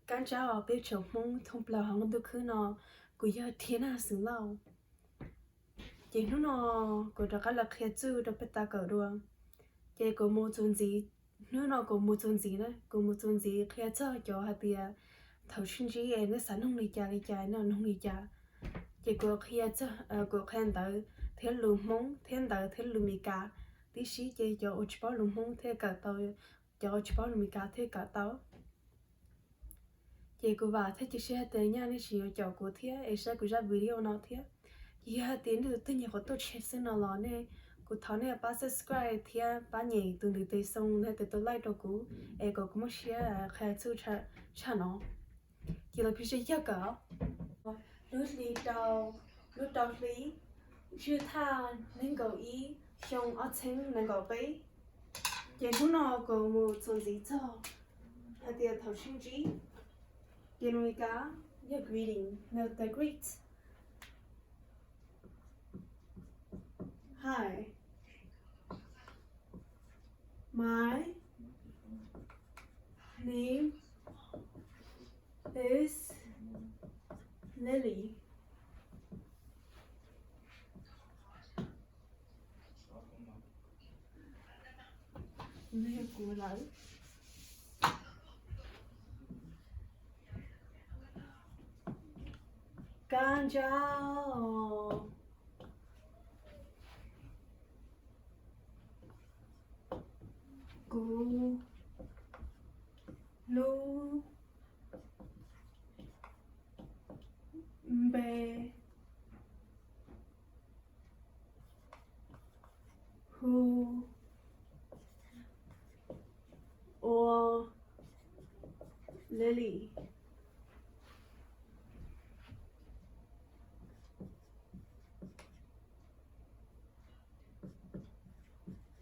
Kab ntsab os peb tsoom Hmoob thoob plaws hauv ntuj khwb no, kuv yog Thiab Naj xeem Lauj. Ces hnub no kuv rov qab los qhia txuj rau peb tau kawm dua. Ces kuv mus txuas ntxiv, hnub no kuv mus txuas ntxiv na, kuv mus txuas ntxiv qhia txog cov hais tias thaum sib ntsib es nej xav noog li cas li cas no noog li cas. Ces kuv qhia txog, kuv qhia ntawv thiab lus Hmoob thiab ntawv thiab lus Meskas tib si, ces cov uas tsis paub lus Hmoob thiaj kawm tau, cov uas tsis paub lus Meskas thiaj kawm tau. Ces kuv vam thiab cia siab hais tias nyaj nej tseem yuav caum kuv thiab es saib kuv zaj video no thiab. Ces yog hais tias nej tus twg nyuam qhuav tuaj tshiab xwb no los nej, kuv thov nej pab subscribe thiab pab nyem tus ntiv tes xoo thiab tus like rau kuv es kom kuv muaj siab qhia txuj tshaj no. Ces los peb sib cog kawm. Lub hli rau, lub rau hli, tswj thaj nees nkaum ib, xyoo ob txhiab nees nkaum peb. Ces hnub no kuv mus txuas ntxiv txog hais tias thaum sib ntsib, ces lus Meskas yog greeting, no the greet. Hi, my name is Lily. Kab ntsab os. Kuv lub npe hu ua Lily.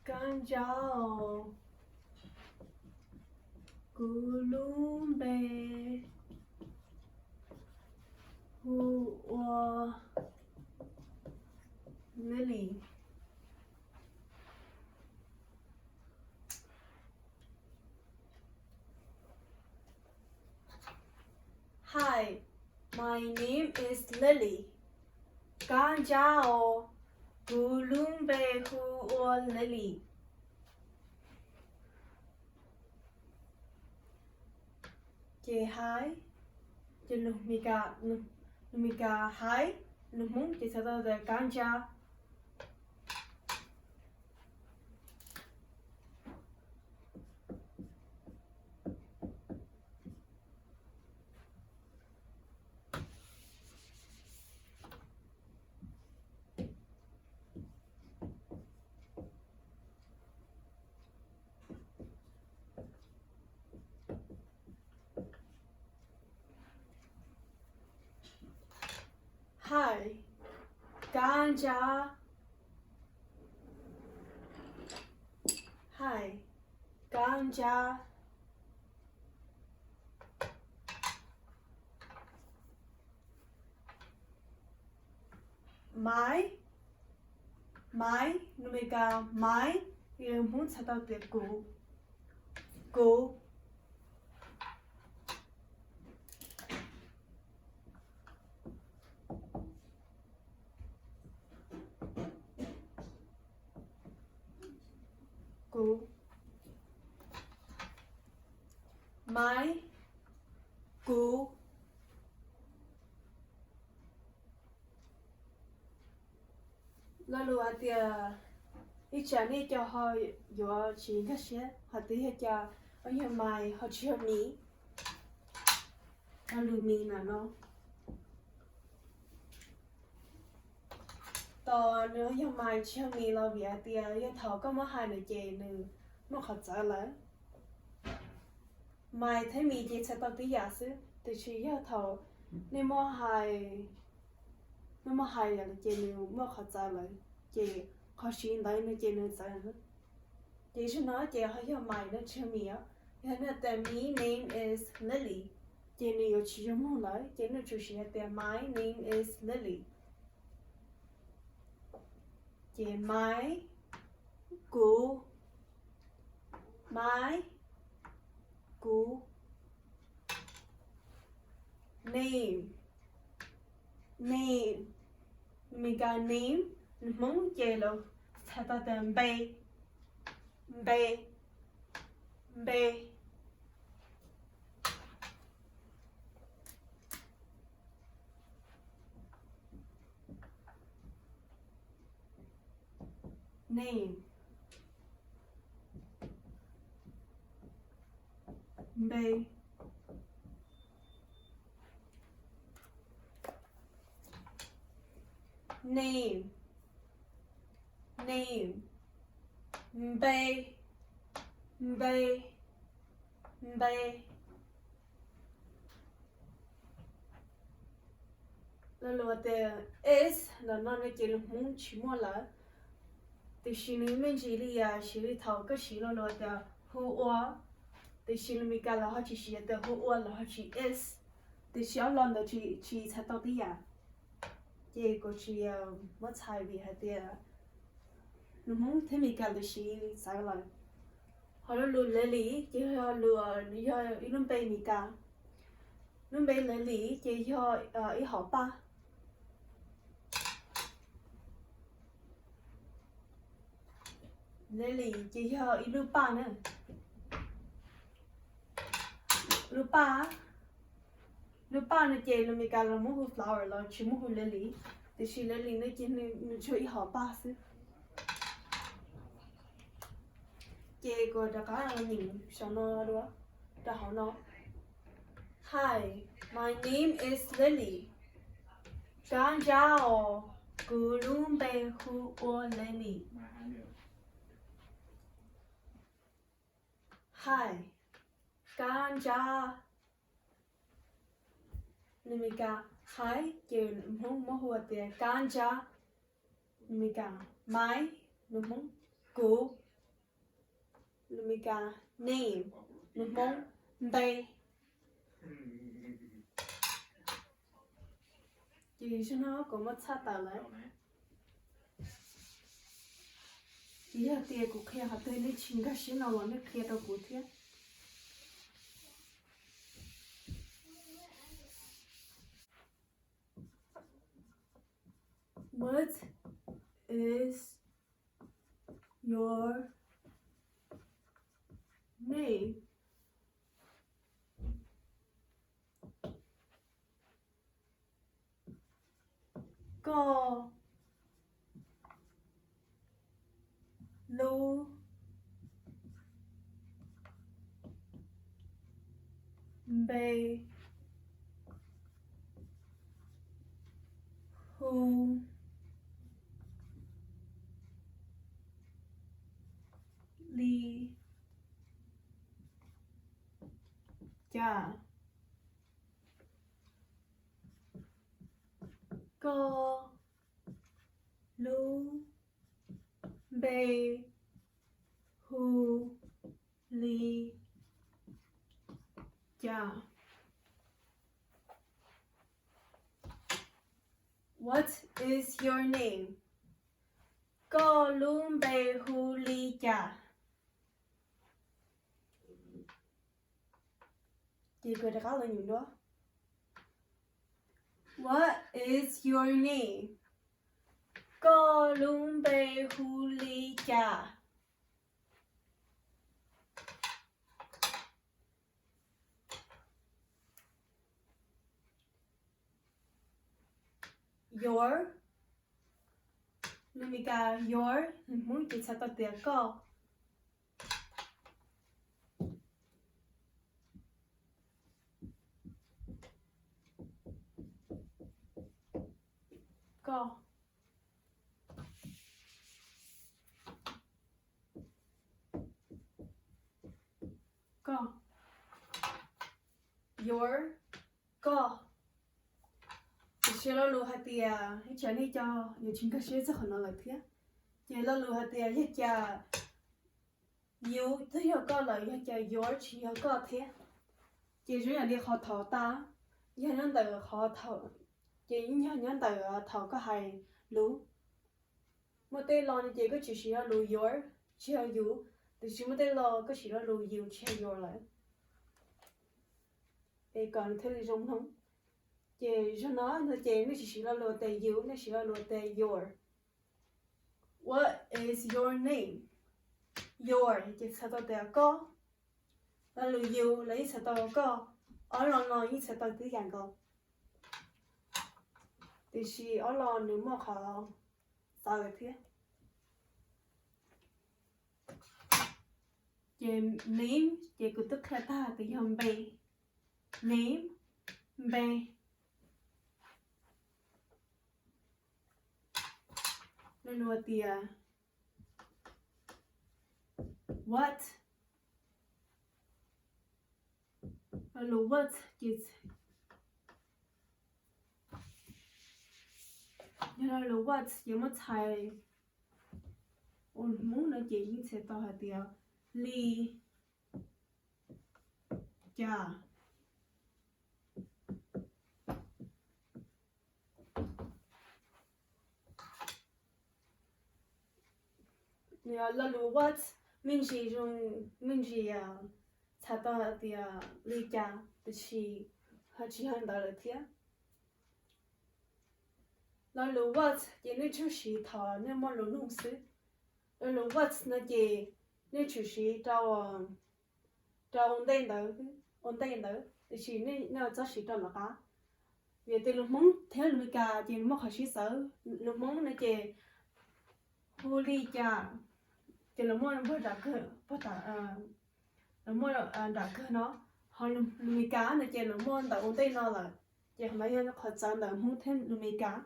Kab ntsab os. Kuv lub npe hu ua Lily. Hi, my name is Lily. Kab ntsab os, kuv lub npe hu ua Lily. Ces hi, ces lus Meskas, lus Meskas hi, lus Hmoob ces txhais tau tias kab ntsab. Hi, kab ntsab. Hi, kab ntsab. My, my, lus Meskas my, lus Hmoob txhais tau tias kuv, kuv. Kuv. My, kuv. Lo lus hais tias ib tsam nej cov ho yuav tsis nkag siab hais tias yog cas ho yog my ho tsis yog me. Lo lus me na no, tos nws yog my tsis yog me los vim hais tias yog thaum koj muab hais nws ces nws muaj qhov txawv lawm. My thiab me ces txhais tau tib yam xwb, tiam sis yog thaum nej muab hais, nej muab hais yam no ces nws muaj qhov txawv lawm, ces qhov siv ntawv no ces nws txawv. Ces zaum no ces ho yog my no tsis yog me os. Yog nej tias my name is Lily, ces nws yuav tsis zoo mloog lawm, ces nej tsum siv hais tias my name is Lily. Ces my, kuv, my, kuv. Name. Name. Lus Meskas name, lus Hmoob ces lawv txhais tau tias npe, npe, npe. Name. Npe. Name. Name. Npe. Npe. Npe. Lo lus tias is ntawm no no ces lus Hmoob tsis muaj lawm, tiam sis nws me ntsis li siv li thaum koj siv lo lus tias who ua, tiam sis lus Meskas lawv ho tsis siv tias who ua, lawv ho siv is, tiam sis ob lo ntawd tsis txhais tau tib yam. Ces kuv tsis muab txhais vim hais tias lus Hmoob thiab Meskas lawv siv xav lawm. Ho lo lus Lily ces yog lus, yog ib lub npe Meskas. Lub npe Lily ces yog ib hom paj. Lily ces yog ib lub paj na. Lub paj, lub paj no ces lus Meskas los muab hu flower los tsis muab hu lily, tiam sis lily no ces nws tsuas ib hom paj xwb. Ces kuv rov qab los nyeem saum no dua, rau hauv no. Hi, my name is Lily. Kab ntsa os, kuv lub npe hu ua Lily. Hi, kab ntsa. Lus Meskas hi ces Hmoob muab hu tias kab ntsa. Lus Meskas my, lus Hmoob kuv. Lus Meskas name, lus Hmoob npe. Ces zaum no kuv muab txhaj tawm lawm. Ces yog tias kuv qhia qhov twg nej tsis nkag siab no los nej qhia rau kuv thiab. What is your name? Koj lub npe hu li cas? Koj lub npe hu li cas? What is your name? Koj lub npe hu li cas? Ces kuv rov qab los nyeem dua. What is your name? Koj lub npe hu li cas? Your, lus Meskas your, Hmoob ces txhais tau tias koj. Koj. Koj. Your. Koj. Tiam sis lo lus hais tias ib tsam nej cov yuav tsis nkag siab txog qhov no lawm thiab. Ces lo lus hais tias yog cas you twb yog koj lawm, yog cas your tsis yog koj thiab. Ces zoo yam li qhov thaum tas, yog nyob ntawm qhov thaum, ces yeej yog nyob ntawm thaum koj hais lus. Muaj tej lo no ces koj tsis siv lo lus your, tsis yog you, tiam sis muaj tej lo koj siv lo lus you tsis yog your lawm. Es kom nws thiaj li zoo mloog. Ces zaum no no ces nej tsis siv lo lus tias you, nej siv lo lus tias your. What is your name? Your ces txhais tau tias koj. Lo lus you los yeej txhais tau koj. Ob lo no yeej txhais tau tib yam nkaus, tiam sis ob lo nws muaj qhov txawv lawm thiab. Ces name ces kuv twb qhia tag tias yog npe. Name, npe. Lo lus tias what, lo lus what ces, yog lo lus what ces muab txhais ua Hmoob no ces yeej txhais tau hais tias li cas. Lo lus what me ntsis zoo, me ntsis txhais tau hais tias li cas, tiam sis ho tsis yog ntawd lawm thiab. Lo lus what ces nej tsum siv thaum nej muaj lus nug xwb. Lo lus what no ces nej tsum siv rau, rau ua ntej ntawd, ua ntej ntawd, tiam sis nej txhob siv rau nram qab. Vim tias lus Hmoob thiab lus Meskas ces muaj qhov sib txawv. Lus Hmoob no ces hu li cas ces lawv muaj npuag nram kawg, lawv muaj nram kawg no, ho lus Meskas no ces lawv muaj ntawm ua ntej no lawm. Ces qhov no yog qhov txawv ntawm Hmoob thiab lus Meskas.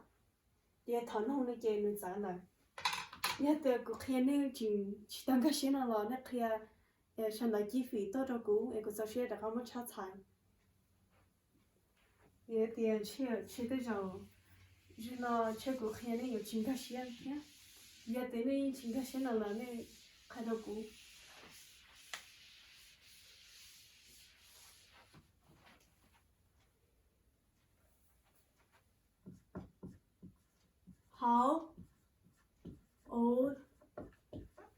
Ces thaum nug no ces nws txawv ntawd. Yog tias kuv qhia nej tsis tau nkag siab no los nej qhia sau ntawv cib fim tuaj rau kuv es kuv txaus siab rov qab muab tshab txhais. Yog tias ntshe tej zaum zaum no ntshe kuv qhia nej yuav tsis nkag siab thiab. Yog tias nej yeej tsis nkag siab no los nej qhia rau kuv. How old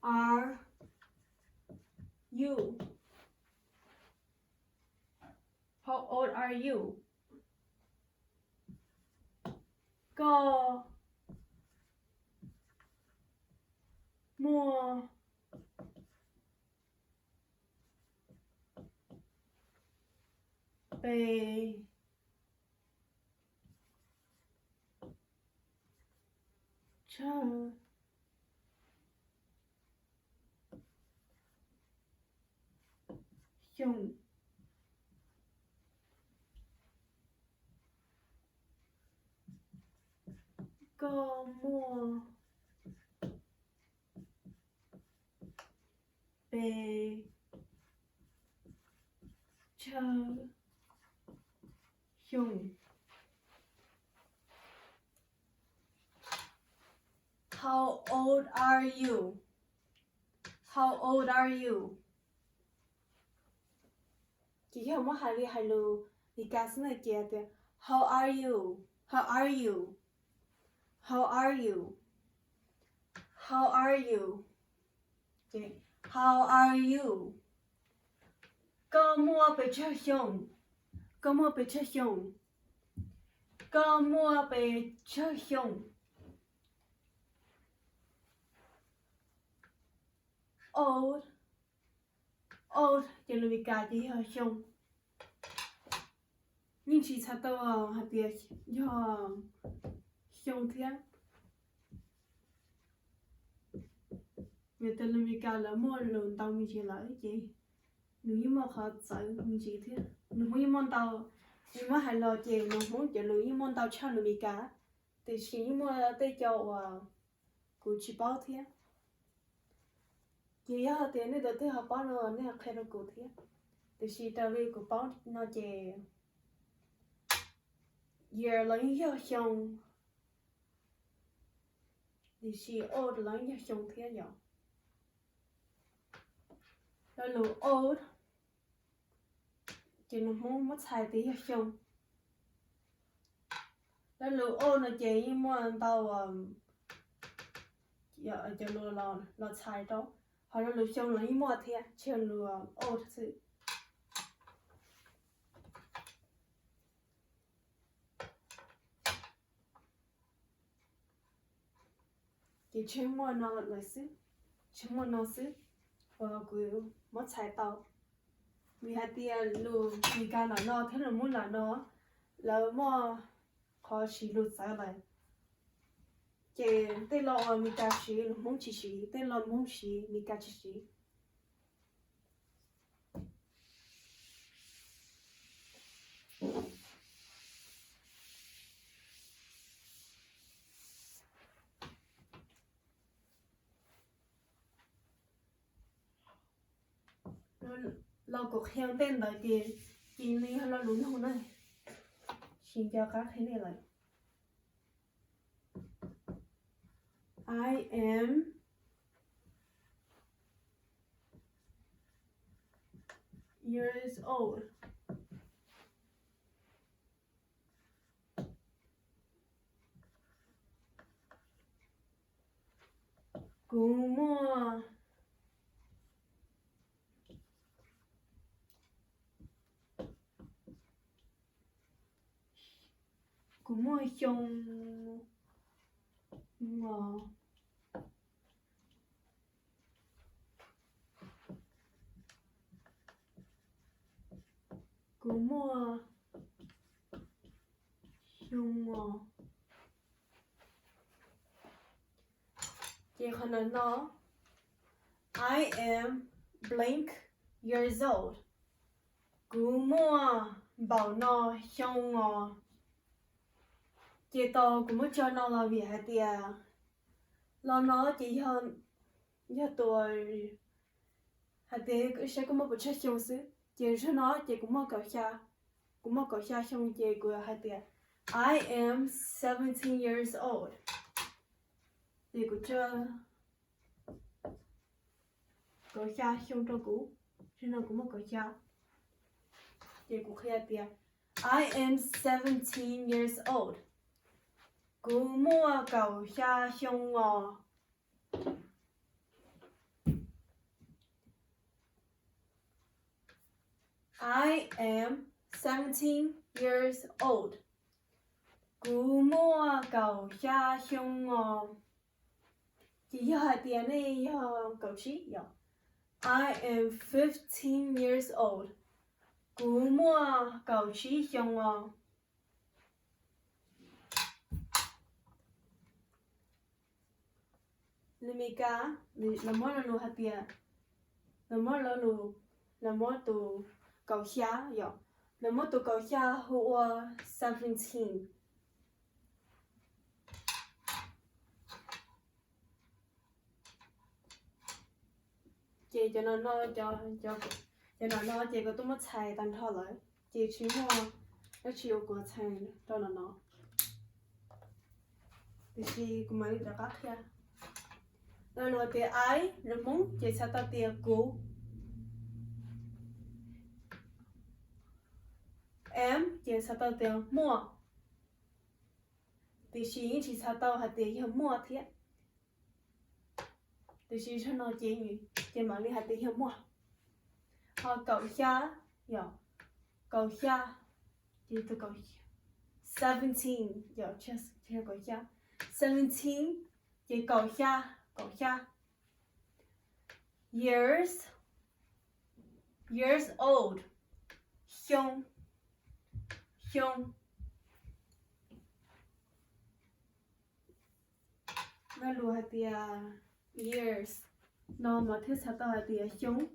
are you? How old are you? Koj muaj pes tsawg xyoo? Koj muaj pes tsawg xyoo? How old are you? How old are you? Ces yog muab hais li hais lus Meskas xwb na ces tias how are you? How are you? How are you? How are you? How are you? Koj muaj pes tsawg xyoo? Koj muaj pes tsawg xyoo? Koj muaj pes tsawg xyoo? Old, old ces lus Meskas ces yog xyoo. Yeej tsis txhais tau hais tias yog xyoo thiab. Vim tias lus Meskas lawv muaj lus ntau me ntsis lawm ces nws yeej muaj qhov txawv me ntsis thiab. Lus Hmoob yeej muaj ntau, nws muab hais los ces lus Hmoob cov lus yeej muaj ntau tshaj lus Meskas, tiam sis yeej muaj tej co uas kuv tsis paub thiab. Ces yog tias nej tus twg ho paub no nej ho qhia rau kuv thiab. Tiam sis raws li kuv paub no ces year los yeej yog xyoo, tiam sis old los yeej yog xyoo thiab yom. Lo lus old ces lus Hmoob muab txhais tias yog xyoo. Lo lus old no ces yeej muaj ntau cov lus los txhais rau, ho lo lus xyoo los yeej muaj thiab, tsis yog lus old xwb. Ces tseg muaj no lawm xwb, tseg muaj no xwb uas kuv muab txhais tau. Vim hais tias lus Meskas ntawm no thiab lus Hmoob ntawm no lawv muaj qhov siv lus txawv lawm. Ces tej lo uas Meskas siv lus Hmoob tsis siv, tej lo Hmoob siv Meskas tsis siv. Lo kuv qhia ntej ntawd ces, ces nws yog lo lus nug na, tsis nco qab qhia nej lawm. I am years old. Kuv muaj, kuv muaj xyoo os. Kuv muaj xyoo os. Ces qhov ntawm no, I am blank years old. Kuv muaj npaum no xyoo os. Ces tau kuv muab tso no los vim hais tias lo no ces yog, yog tus hais tias saib koj muaj puas tsawg xyoo xwb. Ces zaj no ces kuv muaj kaum xya, kuv muaj kaum xya xyoo ces kuv hais tias I am seventeen years old. Ces kuv tso kaum xya xyoo rau kuv, zaj no kuv muaj kaum xya. Ces kuv qhia tias I am seventeen years old. Kuv muaj kaum xya xyoo os. I am seventeen years old. Kuv muaj kaum xya xyoo os. Ces yog hais tias nej yog kaum tsib yom. I am fifteen years old. Kuv muaj kaum tsib xyoo os. Lus Meskas, lawv muab lo lus hais tias, lawv muab lo lus, lawv muab tus kaum xya yom, lawv muab tus kaum xya hu ua seventeen. Ces cov no, cov no ces kuv twb muab txhais tag nrho lawm, ces tsis muaj dab tsi uas kuv txhais rau no no. Tiam sis kuv mam li rov qab qhia. Lo lus tias I, lus Hmoob ces txhais tau tias kuv. Am ces txhais tau tias muaj. Tiam sis yeej tsis txhais tau hais tias yog muaj thiab. Tiam sis zaj no ces, ces mam li hais tias yog muaj. Ho kaum xya, yog kaum xya, ces tus kaum, seventeen, yog, kaum xya, seventeen, ces kaum xya, kaum xya. Years, years old, xyoo, xyoo. Lo lus hais tias years no mas thiaj txhais tau hais tias xyoo.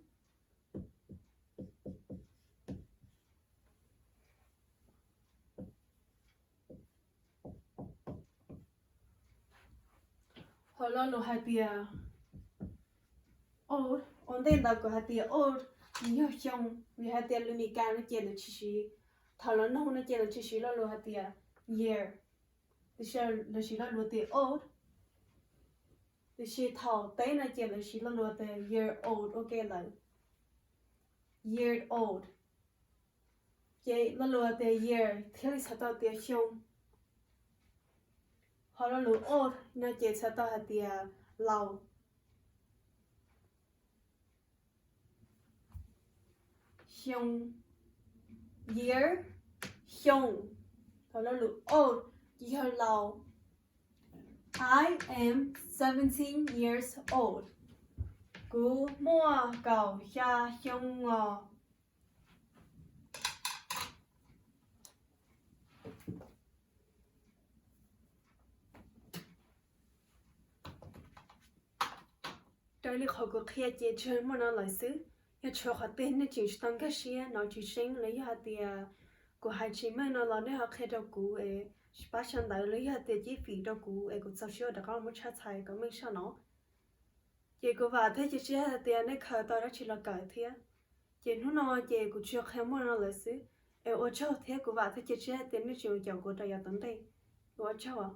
Ho lo lus hais tias old, ua ntej ntawd kuv hais tias old yog xyoo, vim hais tias lus Meskas no ces lawv tsis siv, thaum lawv nug no ces lawv tsis siv lo lus hais tias year, tiam sis lawv siv lo lus tias old. Tiam sis thaum teb no ces lawv siv lo lus tias year old ua ke lawm. Year old. Ces lo lus tias year thiaj li txhais tau tias xyoo. Ho lo lus old no ces txhais tau hais tias laus. Xyoo, year, xyoo. Ho lo lus old ces yog laus. I am seventeen years old. Kuv muaj kaum xya xyoo os. Raws li qhov kuv qhia ces tsuas muaj no lawm xwb. Yog tshuav qhov twg nej tseem tsis tau nkag siab hnov tsis seeb los yog hais tias kuv hais tsis meej no los nej ho qhia rau kuv es pab sau ntawv los yog hais tias cib fim rau kuv es kuv txaus siab rov qab muab tshaj txhais kom meej soj no. Ces kuv vam thiab cia siab hais tias nej khaws tau dab tsi los kawm thiab. Ces hnub no ces kuv tsuas qhia muaj no lawm xwb. Es ua tsaug thiab kuv vam thiab cia siab hais tias nej tseem caum kuv rau yav tom ntej. Ua tsaug.